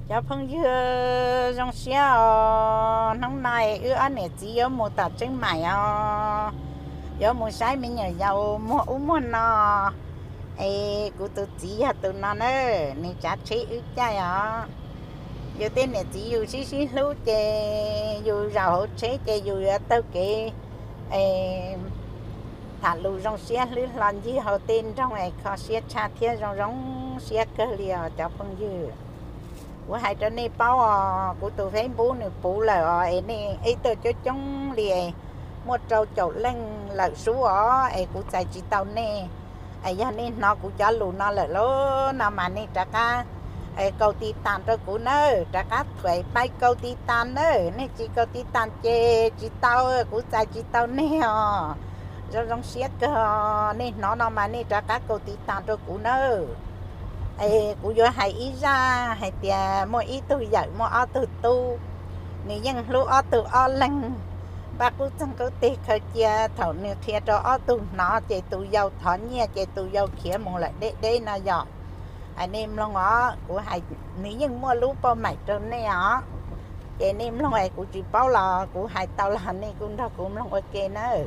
Cov phooj ywg, zoo siab os, hnub no wb ob niam txiv yuav mus tom Tseeb Maim os, yuav mus saib me nyuam yaus muag ub muag no. Es kuv tus txiv yog tus no na, nws tsav tsheb wb caij os. Yus tej niam txiv yus sib sib hlub ces yus zaum hauv tsheb ces yus yuav taug kev tham lus zoo siab hlwb hlo ncig hauv tej nroog es kho siab tshaj thiab zoo zoo siab kawg li os cov phooj ywg. Kuv hais rau nej paub os, kuv tus Facebook nws puv lawm os, es nej ib tuaj coob coob li, muaj rau caum leej lawm sub os, es kuv txais tsis tau nej. Es yog nej hnov kuv cov lus no lawm lauj no mas nej rov qab kaus tiv tas rau kuv nawb, rov qab thuam pais kaus tiv tas nawb, nej tsis kaus tiv tas ces tsis tau, kuv txais tsis tau nej os. Zoo zoo siab kawg, nej hnov no mas nej rov qab kaus tiv tas rau kuv nawb. Es kuv yuav hais ib zaj hais tias muaj ib tug yawm muaj ob tug tub, nws yeej hlub ob tug ob leeg, npaj qub txeeg qub teg khaws cia. Thaum nws qhia rau ob tug hnov ces tus yau thov nyiaj ces tus yau khiav mus lawm deb deb no yom. Hais nej mloog os, kuv hais, nws yeej muaj lub pauj maim rau nej os. Ces nej mloog es kuv tsis paub los kuv hais tau los nej kuj nrog kuv mloog ua ke nawb.